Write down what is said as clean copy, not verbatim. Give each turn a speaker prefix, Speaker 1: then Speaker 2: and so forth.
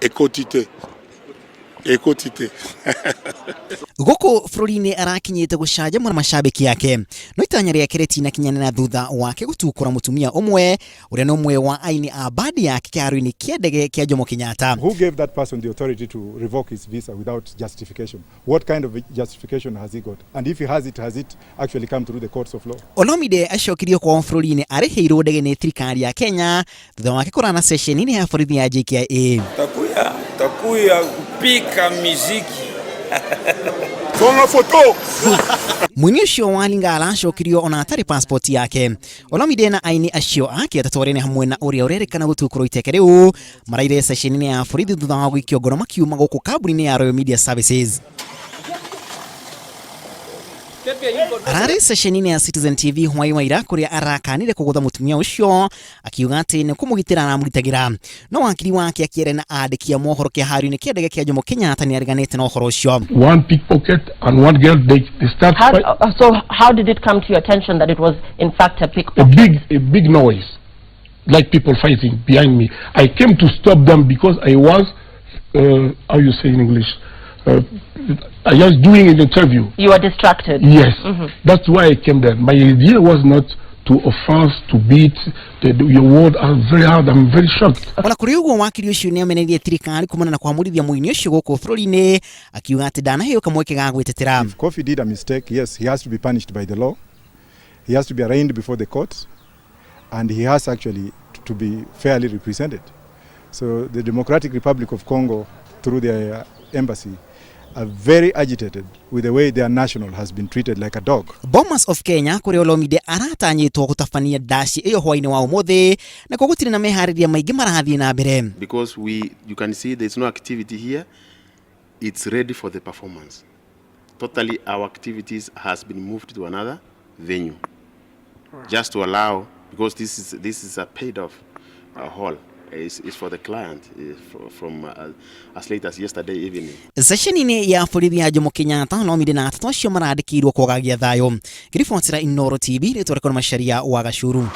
Speaker 1: Ekoti te. Ekoti te.
Speaker 2: Gũkũ bũrũri-inĩ arakinyĩte gũcanjamũra macambĩki ake, no itanya rĩake rĩtinakinyanĩra thutha wake gũtukũra mũtumia ũmwe ũrĩa nĩ ũmwe wa aini a bandi yake kĩharo-inĩ kĩa ndege kĩa Jomo Kenyatta.
Speaker 3: Who gave that person the authority to revoke his visa without justification? What kind of justification has he got? And if he has it, has it actually come through the courts of law?
Speaker 2: Olomide acokirio kwao bũrũri-inĩ arĩhĩirwo ndege nĩ thirikari ya Kenya thutha wake kũrana ceceni-inĩ ya borithi ya JKIA.
Speaker 4: Takuya, takuya kupika miziki.
Speaker 1: Songa photo.
Speaker 2: Mũini ũcio wa Lingala acokirio ona atarĩ passport yake. Olomide na aini acio ake atatũ arĩa nĩ hamwe na ũrĩa ũrerĩkana gũtukũrwo iteke rĩu maraire ceceni-inĩ ya borithi thutha wa gũikio ngono makiuma gũkũ kambuni-inĩ ya Royal Media Services. Ararĩ ceceni-inĩ ya Citizen TV hwaĩ wa ira kũrĩa arakanire kũgũtha mũtumia ũcio akiuga atĩ nĩ kũmũgitĩra aramũgitagĩra. No wakiri wake akĩaria na andĩki a mohoro kĩharo-inĩ kĩa ndege kĩa Jomo Kenyatta nĩ areganĩte na ũhoro ũcio.
Speaker 5: One pickpocket and one girl, they start
Speaker 6: How, so how did it come to your attention that it was in fact a
Speaker 5: a
Speaker 6: pickpocket?
Speaker 5: Big noise, like people fighting behind me. I came to stop them because I was, how you say in English, I was doing an interview.
Speaker 6: You were distracted.
Speaker 5: Yes, that's why I came there. My idea was not to offense, to beat. Your word are very hard. I'm very shocked.
Speaker 2: Ona kũrĩ ũguo, wakiri ũcio nĩ amenereirie thirikari kumana na kwamũrithia mũini ũcio gũkũ bũrũri-inĩ, akiuga atĩ ndanaheo kamweke ga gwĩtetera.
Speaker 3: If Kofi did a mistake, yes, he has to be punished by the law. He has to be arraigned before the court, and he has actually to be fairly represented. So the Democratic Republic of Congo, through their embassy, are very agitated with the way their national has been treated like a dog.
Speaker 2: Bomas of Kenya kũrĩa Olomide aratanyĩtwo gũtabania ndaci ĩyo hwaĩ-inĩ wa ũmũthĩ, nakuo gũtirĩ na meharĩria maingĩ marathiĩ na mbere.
Speaker 7: Because you can see there's no activity here. It's ready for the performance. Totally, our activities has been moved to another venue, just to allow, because this is a paid off hall. It's for the client from as late as yesterday evening.
Speaker 2: Ceceni-inĩ ya borithi ya Jomo Kenyatta, Olomide na atatũ acio marandĩkĩirwo kwagagia thayũ. Ngĩribotera Inooro TV, rĩtwa rĩakwa nĩ Macharia wa Gacuru.